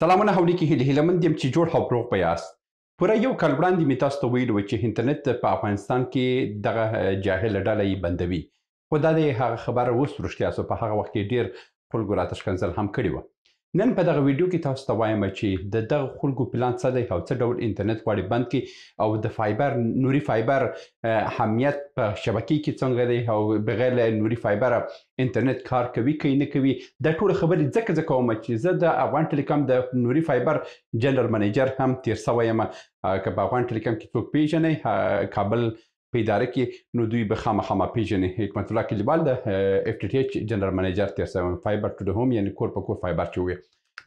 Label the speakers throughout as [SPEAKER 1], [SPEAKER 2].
[SPEAKER 1] سلامونه حولي کې هیله هیله مند یم چې جوړ او روغ به یاست. پوره یو کال وړاندې مې تاسو ته ویلي و چې انټرنیټ په افغانستان کې دغه جاهله ډله یې بندوي، خو دا دی هغه خبره اوس رښتیا سو. په هغه وخت کې ډېر خلکو راته ښکنځل هم کړې وه. نن په دغه ویډیو کې تاسو ته وایم چې د دغه خلکو پلان څه دی او څه ډول انټرنیټ غواړي بند کړي او د فایبر نوري فایبر اهمیت په شبکې کې څنګه دی او بغیر له نوري فایبر انټرنیټ کار کوي که نه کوي. دا ټول خبرې ځکه زه کوم چې زه د افغان ټلیکام د نوري فایبر جنرال منیجر هم تیر سوی یم. که په افغان ټلیکام کې څوک پیژنئ کابل په اداره کې، نو دوی به خامخا ما پیژني. حکمت الله کلیوال د اف ټي ټي اچ جنرال منیجر تیر سوی، فایبر ټو د هوم یعنی کور په کور فایبر چې وي.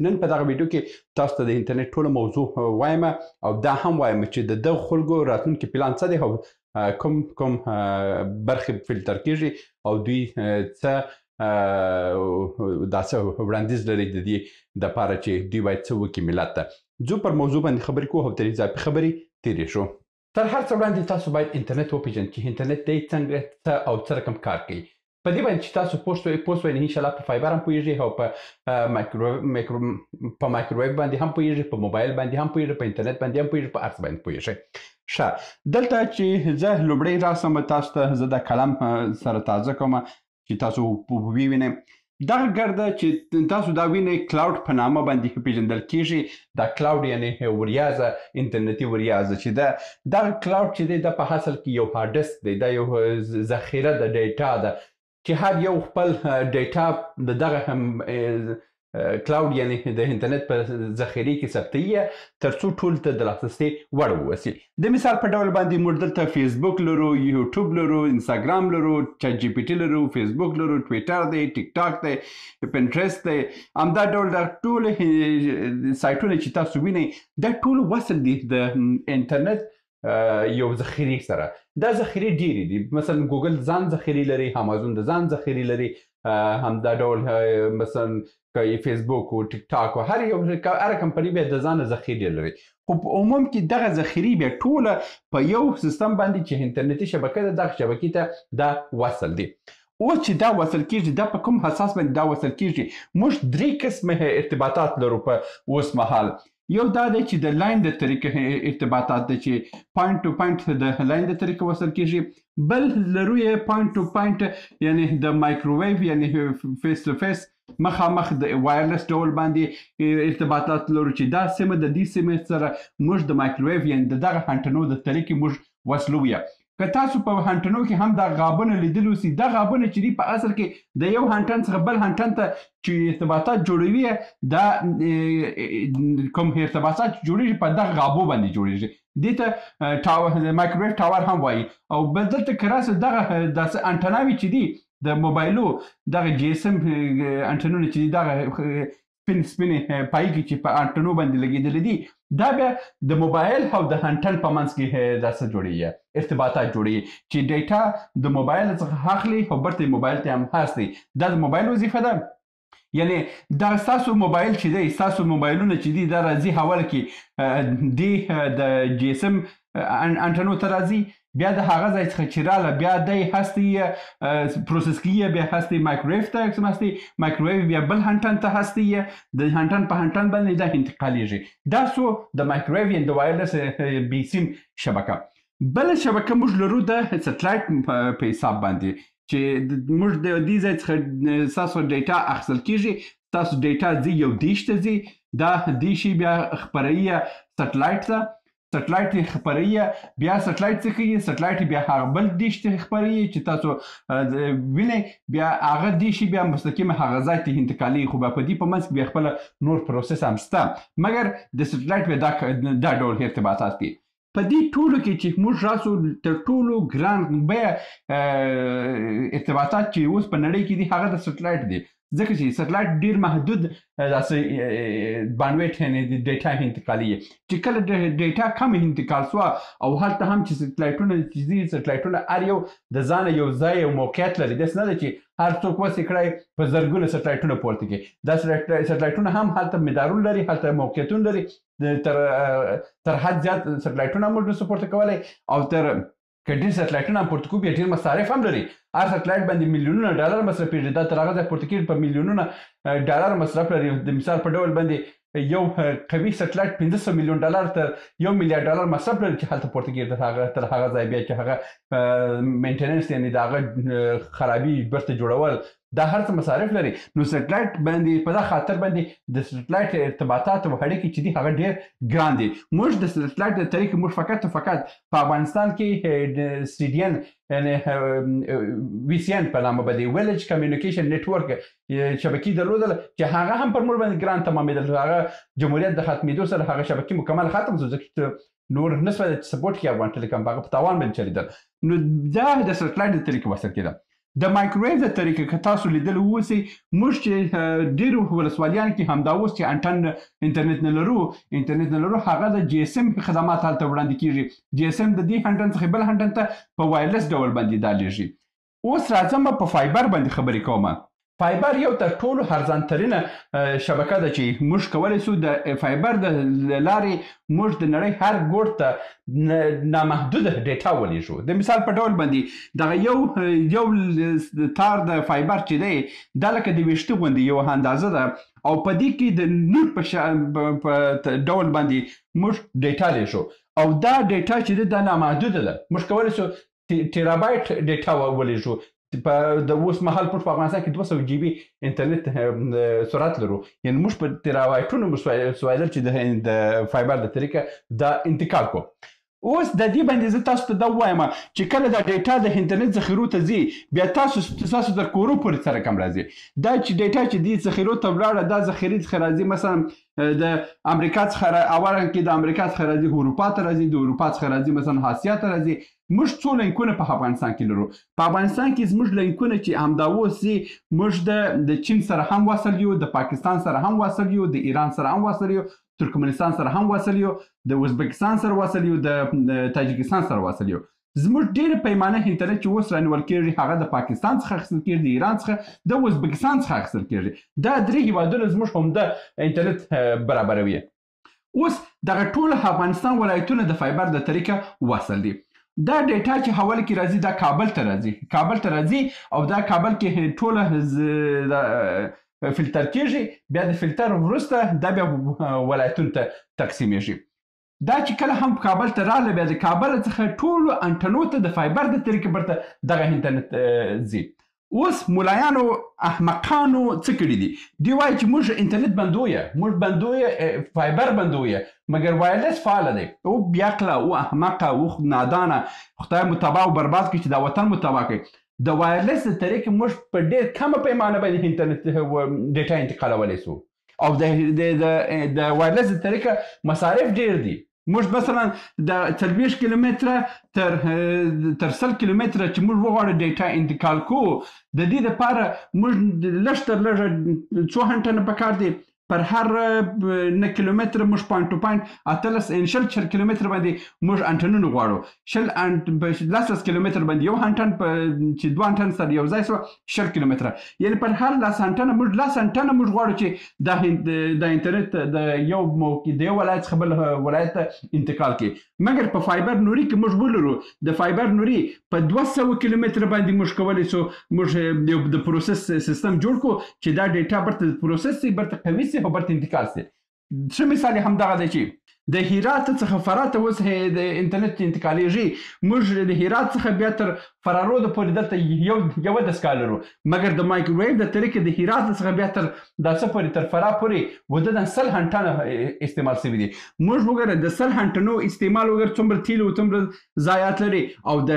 [SPEAKER 1] نن په دغه ویډیو کې تاسو ته د انټرنیټ ټوله موضوع وایم او دا هم وایم چې د دغه خلکو راتلونکي پلان څه دی او کوم کوم برخې فلتر کیږي او دوی څه دا څه وړاندیز لري د دې دپاره چې دوی باید څه وکړي ملت ته. ځو پر موضوع باندې خبرې کوو او تر اضافي خبرې تېرې شو. تر هر څه وړاندې تاسو باید انټرنیټ وپیژنئ چې انټرنیټ دی څنګه، څه او څه رقم کار کوي. په دې باندې چې تاسو پوه شوئ، ان شاء الله په فایبر هم پوهیږئ او په په مایکروویو باندې هم پوهیږئ، په موبایل باندې هم پوهیږئ، په انټرنیټ باندې هم پوهیږئ، په هر څه باندې پوهیږئ. ښه، دلته چې زه لومړی راسم تاسو ته زه د قلم سره تازه کوم چې تاسو ووینئ. دغه ګرده چې تاسو دا وینئ کلاوډ په نامه باندې پیژندل کیږي. دا کلاوډ یعنی وریازه، انټرنیټي وریازه چې ده. دغه کلاوډ چې دی دا په اصل کې یو هارډ ډیسک دی، دا یو ذخیره د ډیټا ده چې هر یو خپل ډیټا د دغه هم کلاوډ یعنی د انټرنیټ په ذخیرې کې ثبتوي تر څو ټول ته د لاسرسي وړ واوسي. د مثال په ډول باندې موږ دلته فیسبوک لرو، یوټیوب لرو، انستاګرام لرو، چټ جي پي ټي لرو، فیسبوک لرو، ټویټر دی، ټیک ټاک دی، پنټرسټ دی. همدا ډول دا ټول سایټونه چې تاسو وینئ دا ټول وصل دي د انټرنیټ یو ذخیرې سره. دا ذخیرې ډېرې دي، مثلا ګوګل ځان ذخیرې لري، امازون د ځان ذخیرې لري، همدا ډول مثلا که فیسبوک او ټیک ټاک او هر یو هره کمپني بیا د ځانه ذخیرې لري. خو په عموم کې دغه ذخیرې بیا ټوله په یو سیستم باندې چې انټرنیټي شبکه ده دغه شبکې ته دا وصل دي. اوس چې دا وصل کیږي دا په کوم اساس باندې دا وصل کیږي؟ موږ درې قسمه ارتباطات لرو په اوس مهال. یو دا دی چې د لاین د طریقې ارتباطات دی چې پوینټ ټو پوینټ د لاین د طریقې وصل کیږي. بل لرو یې پوینټ ټو پوینټ یعنی د مایکروویو یعنی فیس ټو فیس مخامخ د وایرلس ډول باندې ارتباطات لرو چې دا سیمه د دې سیمې سره موږ د مایکروویو یعنی د دغه انټنو د طریقې موږ وصلو یې. که تاسو په انټنو کې هم دا غابونه لیدلی اوسئ، دا غابونه چې دي په اصل کې د یو انټن څخه بل انټن ته چې ارتباطات جوړوي، دا کوم ارتباطات چې جوړیږي په دغه غابو باندې جوړیږي. دې ته مایکروویو ټاور هم وایي. او بل دلته که راسئ دغه داسې انټناوې چې دي د موبایلو دغه جي اس ام انټنونه چې دي دغه سپین سپینې پایکې چې په انټنو باندې لګېدلې دي، دا بیا د موبایل او د انټن په منځ کې داسې جوړېږي، ارتباطات جوړېږي چې ډیټا د موبایل څخه اخلي او بیرته موبایل ته هم هستي. دا د موبایل وظیفه ده. یعنی دا ستاسو موبایل چې دی، ستاسو موبایلونه چې دي دا راځي حواله کې دی د جي اس ام انټنو ته راځي، بیا د هغه ځای څخه چې راله بیا دی هستي پروسس کیږي، بیا هستي مایکروویو ته هستي، مایکروویو بیا بل انټن ته هستي، د انټن په انټن باندې دا انتقالیږي. دا څو د مایکروویو یعنی د وایرلس بي سیم شبکه. بله شبکه موږ لرو د سټلایټ په حساب باندې چې موږ د دې ځای څخه ستاسو ډیټا اخیستل کیږي، ستاسو ډیټا ځي یو دیش ته ځي، دا دیش بیا خپروي سټلایټ ته، سټلایټ یې خپروي، بیا سټلایټ څه کوي؟ سټلایټ بیا هغه بل دیش ته خپروي چې تاسو وینئ، بیا هغه دیش بیا مستقیم هغه ځای ته انتقالوي. خو بیا په دې په منځ کې بیا خپله نور پروسس هم شته، مګر د سټلایټ بیا دا ډول ارتباطات دي. په دې ټولو کې چې موږ راسو تر ټولو ګران بیه ارتباطات چې اوس په نړۍ کې دي هغه د سټلایټ دی، ځکه چې سټلایټ ډیر محدود داسې بانډویټ یعنی ډیټا انتقالوي چې کله ډیټا کم انتقال سوه او هلته هم چې سټلایټونه چې ځي، سټلایټونه هر یو د ځانه یو ځای او موقعیت لري، داسې نه ده چې هر څوک وسې کړی په زرګونه سټلایټونه پورته کړي. دا سټلایټونه هم هلته مدارونه لري، هلته موقعیتونه لري، تر حد زیات سټلایټونه موږ نشو پورته کولی او تر که ډېر سټلایټونه هم پورته کوو بیا ډېر مصارف هم لري. هر سټلایټ باندې میلیونونه ډالر مصرفېږي، دا تر هغه ځای پورته کېږي په میلیونونه ډالر مصرف لري. د مثال په ډول باندې یو قوي سټلایټ 500 میلیون ډالر تر 1 میلیارډ ډالر مصرف لري چې هلته پورته کېږي تر هغه ځای، بیا چې هغه maintenance، یعنی د هغه خرابي بیرته جوړول، دا هر څه مصارف لري. نو سټلایټ باندې په دا خاطر باندې د سټلایټ ارتباطات او اړیکې چې دي هغه ډېر ګران دي. موږ د سټلایټ د طریقې موږ فقط او فقط په افغانستان کې سی ډي ان، یعنی وي سي ان په نامه باندې ویلج کمیونیکیشن نتورک شبکې درلودله چې هغه هم پر موږ باندې ګران تمامېدل. هغه جمهوریت د ختمېدو سره هغه شبکې مکمل ختم شو، ځکه چې نور نه سوای چې support کړي افغان ټلیکام، هغه په تاوان باندې چلېدل. نو دا د سټلایټ د طریقې وصل کېده. د مایکروویو د طریقې که تاسو لیدلی اوسئ، موږ چې ډېرو ولسوالیانو کې همدا اوس چې انټن انټرنیټ نه لرو، هغه د جي اس ام خدمات هلته وړاندې کېږي. جي اس ام د دې انټن څخه بل انټن ته په wireless ډول باندې دا لېږي. اوس راځم په فایبر باندې خبرې کوم. فایبر یو تر ټولو ارزان ترینه شبکه ده چې موږ کولی شو د فایبر د لارې موږ د نړۍ هر ګوټ ته نامحدوده data ولیږو. د مثال په ډول باندې دغه یو یو تار د فایبر چې دی دا لکه د ویښته غوندې یو اندازه ده، او په دې کې د نور په ډول باندې موږ data لیږو، او دا data چې ده دا نامحدوده ده. موږ کولی شو terabyte data ولیږو. په د اوس مهال په افغانستان کې 200 GB انټرنیټ سرعت لرو، یعنی موږ په ترابایټونو سوایدل چې د فایبر د طریقه دا انتقال کو. اوس د دې باندې زه تاسو ته دا وایم چې کله دا data د انټرنیټ ذخیرو ته ځي، بیا تاسو تر کورو پورې څه رقم راځي. دا چې data چې دې ذخیرو ته ولاړه، دا ذخیرې څخه راځي، مثلا د امریکا څخه اولا کې د امریکا څخه راځي اروپا ته راځي، د اروپا څخه راځي مثلا آسیا ته راځي. موږ څو لینکونه په افغانستان کې لرو. په افغانستان کې زموږ لینکونه چې همدا اوس دي، موږ د چین سره هم وصل یو، د پاکستان سره هم وصل یو، د ایران سره هم وصل یو، ترکمنستان سره هم وصل یو، د ازبکستان سره وصل یو، د تاجکستان سره وصل یو. زموږ ډېره پیمانه انټرنیټ چې اوس رانیول کېږي هغه د پاکستان څخه اخیستل کېږي، د ایران څخه، د ازبکستان څخه اخیستل کېږي. دا درې هېوادونه زموږ عمده انټرنیټ برابروي. اوس دغه ټول افغانستان ولایتونه د فایبر د طریقه وصل دي. دا data چې حواله کې راځي دا کابل ته راځي، کابل ته راځي، او دا کابل کې ټوله فلتر کېږي. بیا د فلتر وروسته دا بیا ولایتونو ته تقسیمېږي. دا چې کله هم کابل ته راغله، بیا د کابل څخه ټولو انټنو ته د فایبر د طریقې برته دغه انټرنیټ ځي. اوس ملایانو احمقانو څه کړي دي؟ دوی وایي چې موږ انټرنیټ بندویه، موږ بندویه، فایبر بندویه، مګر wireless فعاله دی. او بیعقله او احمقه او نادانه، خدای مو تباه او برباد کړي چې دا وطن مو تباه کړي. د wireless د طریقې موږ په ډېر کمه پیمانه باندې انټرنیټ data انتقالولی شو، او د wireless د طریقه مصارف ډېر دي. موږ مثلا د 40 کیلومتره تر 100 کیلومتره چې موږ وغواړو data انتقال کوو، د دې لپاره موږ لږ تر لږه څو انټنه پکار دي. پر هر نه کیلومتر موږ point to point 18 ان 20 کیلومتر باندې موږ انټنونه غواړو. شل لس کیلومتر باندې یو انټن، چې دوه انټن سره یو ځای سوه 20 کیلومتره، یعنی پر هر لس انټنه موږ لس انټنه موږ غواړو چې د انټرنیټ د یو ولایت څخه بل ولایت ته انتقال کړي. مګر په فایبر نوري کې موږ ولرو، د فایبر نوري په 200 کیلومتر باندې موږ کولی سو موږ د process سیستم جوړ کړو چې دا data برته process سي، برته قوي سي او برته انتقال سي. ښه مثال یې هم دغه دی چې د هرات څخه فراه ته اوس د انټرنیټ انتقالېږي. موږ د هرات څخه بیا تر فرارود پورې دلته یوه دستګاه لرو، مګر د مایکروویو د طریقې د هرات څخه بیا تر دا څه پورې تر فراه پورې حدوداً 100 انټنه استعمال شوي دي. موږ وګوره د 100 انټنو استعمال وګوره څومره تیل او څومره ضایعات لري، او د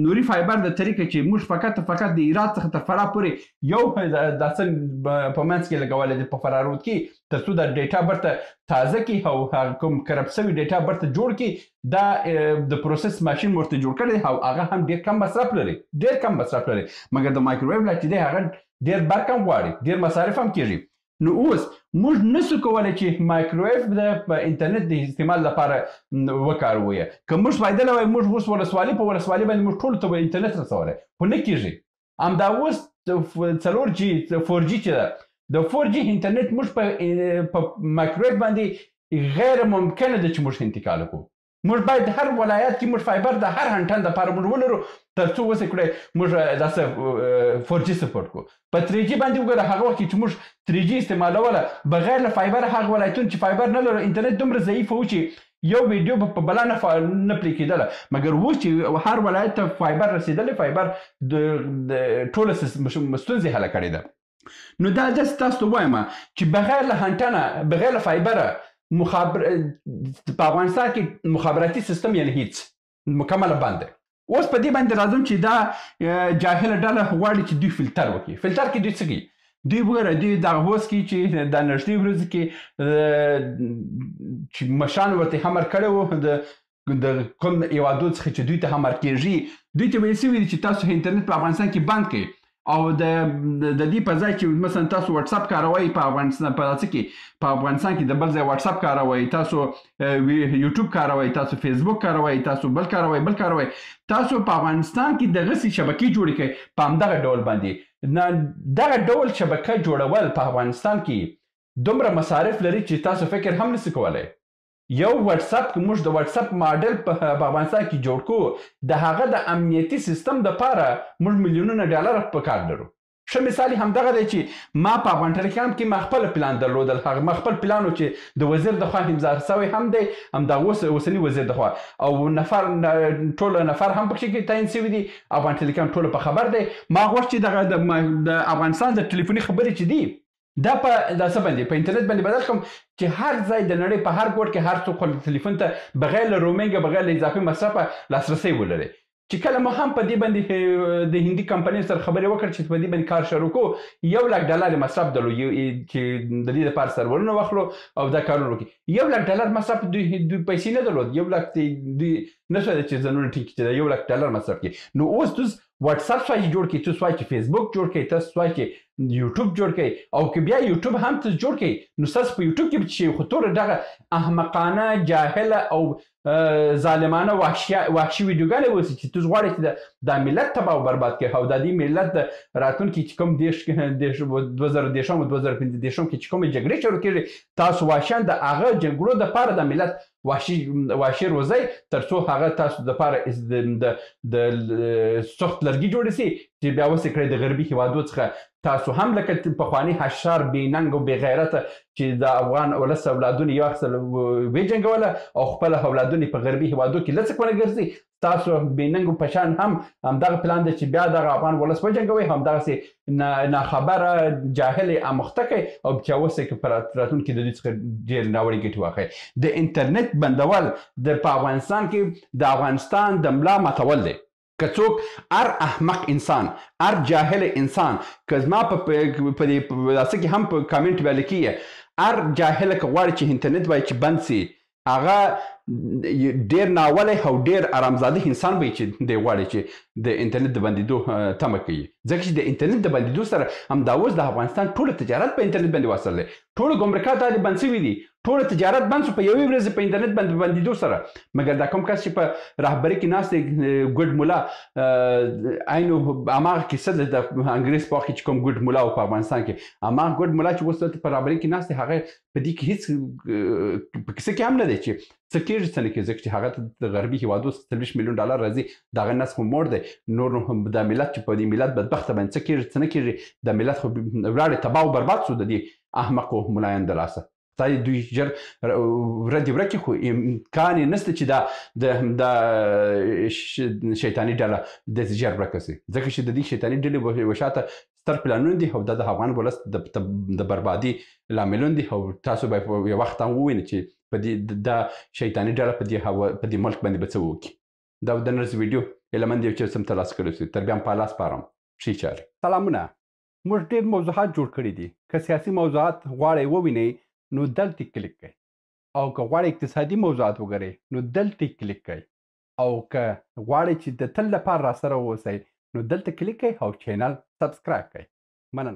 [SPEAKER 1] نوري فایبر د طریقې چې موږ فقط فقط د هرات څخه تر فراه پورې یو دا څه په منځ کې لګولی دی په فرارود کې، تر څو دا data برته تازه کړي او هغه کوم corrupt شوی data برته جوړ کړي. دا د process ماشین ورته جوړ کړی او هغه هم ډېر کم مصرف لري، ډېر کم مصرف لري. مګر د مایکروویو لا چې دی هغه ډېر برق هم غواړي، ډېر مصارف هم کېږي. نو اوس موږ نسو کولی چې مایکروویو د انټرنیټ د استعمال لپاره وکاروو. که موږ فایده وای، موږ اوس ولسوالي په ولسوالي باندې موږ ټولو ته به انټرنیټ رسولی، خو نه کېږي. همدا اوس 4G 4G چې ده، د 4G انټرنیټ موږ په مایکروویو باندې غیر ممکنه ده چې موږ انتقال وکړو. موږ باید هر ولایت کې موږ فایبر د هر انټن دپاره موږ ولرو، تر څو وسې کړی موږ داسې 4G سپورټ کو. په 3G باندې وګوره، هغه وخت کې چې موږ 3G استعمالوله بغیر له فایبر، هغه ولایتونه چې فایبر نه لرو انټرنیټ دومره ضعیف و چې یو ویډیو به په بلا نه پلي کېدله. مګر اوس چې هر ولایت ته فایبر رسېدلی، فایبر د ټوله ستونزې حل کړې ده. نو دا داسې تاسو ته وایم چې بغیر له انټنه، بغیر له فایبره په افغانستان کې مخابراتي سیستم یعنی هیڅ مکمله بند دی. اوس په دې باندې راځم چې دا جاهله ډله غواړي چې دوی فلتر وکړي. فلتر کې دوی څه کوي؟ دوی وګوره، دوی دغه اوس کې چې دا نږدې ورځو کې چې مشران ورته امر کړی و د کوم هېوادو څخه چې دوی ته امر کېږي، دوی ته ویل شوي دي چې تاسو انټرنیټ په افغانستان کې بند کړئ، او د دې په ځای چې مثلا تاسو واتساپ کاروئ په افغانستان په څه کې، په افغانستان کې د بل ځای واتساپ کاروئ، تاسو یوټیوب کاروئ، تاسو فیسبوک کاروئ، تاسو بل کاروئ، بل کاروئ، تاسو په افغانستان کې دغسې شبکې جوړې کړئ په همدغه ډول باندې. دغه ډول شبکه جوړول په افغانستان کې دومره مصارف لري چې تاسو فکر هم نشئ کولی. یو واتساپ که موږ د واتساپ ماډل په افغانستان کې جوړ کړو، د هغه د امنیتي سیستم دپاره موږ میلیونونه ډالر په کار لرو. ښه مثال یې همدغه دی چې ما په افغان ټیلیکام کې ما خپل پلان درلودل، هغه ما خپل پلان و چې د وزیر د خوا امضا سوی هم دی، همدا اوس اوسني وزیر د خوا، او نفر ټول نفر هم پکې کې تعین سوي دي، افغان ټیلیکام ټول په خبر دی. ما غوښت چې دغه د افغانستان د ټلیفوني خبرې چې دي دا په دا څه باندې په انټرنیټ باندې بدل کړم چې هر ځای د نړۍ په هر ګوټ کې هر څوک خپل ټلیفون ته بغیر له رومینګ، بغیر له اضافي مصرفه لاسرسی ولري. چې کله مو هم په دې باندې د هندي کمپنۍ سره خبرې وکړ چې په دې باندې کار شروع کړو، 1 لک ډالر مصرف درلود چې د دې لپاره سرورونه واخلو او دا کارونه وکړي. 1 لک ډالر مصرف دوی پیسې نه درلود، 1 لک دوی نه شول چې ځانونه ټینګ کړي چې 1 لک ډالر مصرف کړي. نو اوس دوی واتساپ سوای چې جوړ کړي، ته سوای چې فیسبوک جوړ کړي، ته سوای چې یوټیوب جوړ کړي، او که بیا یوټیوب هم ته جوړ کړي نو ستاسو په یوټیوب کې به چې خو توره دغه احمقانه، جاهله او ظالمانه وحشي ویډیوګانې اوسي چې ته غواړې چې دا ملت تباه او برباد کړي، او د دې ملت د راتلونکي چې کوم 2030 او 2035 کې چې کومې جګړې شروع کېږي، تاسو وحشیان د هغه جګړو دپاره د ملت وحشي روزئ تر څو هغه تاسو دپاره د سخت لرګي جوړ سي چې بیا وسې کړئ د غربي هېوادو څخه تاسو هم لکه پخواني حشار بې ننګ او بې غیرته چې د افغان ولس اولادونه یې واخیستل وجنګوله او خپل اولادونه په غربي هېوادو کې لڅ کونه ګرځي، تاسو بې ننګو په شان هم همدغه پلان دی چې بیا دغه افغان ولس وجنګوئ، همدغسې ناخبره جاهلې اموخته کړئ او چې اوس یې په راتلونکي د دوی څخه ډېر ناوړې ګټې واخلئ. د انټرنیټ بندول د په افغانستان کې د افغانستان د ملا ماتول دی. که څوک هر احمق انسان، هر جاهل انسان، که زما په دې داسې کې هم په کامنټ باندې لیکي، هر جاهل که غواړي چې انټرنیټ باید چې بند سي، هغه ډېر ناولی او ډېر ارامزاده انسان به چې دی غواړي چې د انټرنیټ د بندېدو تمه کوي. ځکه چې د انټرنیټ د بندېدو سره همدا اوس د افغانستان ټوله تجارت په انټرنیټ باندې وصل دی، ټول ګمرکات دا بند سوي دي، ټول تجارت بند سو په یوې ورځې په انټرنیټ باندې بندېدو سره. مګر دا کوم کس چې په رهبري کې ناست دی، ګډ ملا، عین هماغه کیسه ده د انګریز په وخت کې چې کوم ګډ ملا و په افغانستان کې، هماغه ګډ ملا چې اوس دلته په رهبري کې ناست دی، هغه په دې کې هیڅ په کیسه کې هم نه دی چې څه کېږي څه نه کېږي، ځکه چې هغه ته د غربي هېوادو څخه 40 میلیون ډالر راځي، د هغه نس خو موړ دی. نور نو هم دا ملت چې په دې ملت بدبخته باندې څه کېږي څه نه کېږي، دا ملت خو ولاړې تباه او برباد سو د دې احمقو ملایانو د لاسه. خدای دوی ژر ورځې ورکې، خو امکان یې نشته چې دا د شیطاني ډله داسې ژر ورکه سي، ځکه چې د دې شیطاني ډلې وشاته ستر پلانونه دي او دا د افغان ولس د بربادي لاملونه دي. او تاسو به یو وخت هم ووینئ چې په دې دا شیطاني ډله په دې ملک باندې به څه وکړي. دا د نن ورځې ویډیو، هیله مند یو چې سم ترلاسه کړی شي. تر بیا هم په الله سپارم. ښې چارې. سلامونه. موږ ډېر موضوعات جوړ کړي دي، که سیاسي موضوعات غواړئ ووینئ نو دلته کلیک کړئ، او که غواړئ اقتصادي موضوعات وګورئ نو دلته کلیک کړئ، او که غواړئ چې د تل لپاره راسره واوسئ نو دلته کلیک کړئ او چینل سبسکرایب کړئ. مننه.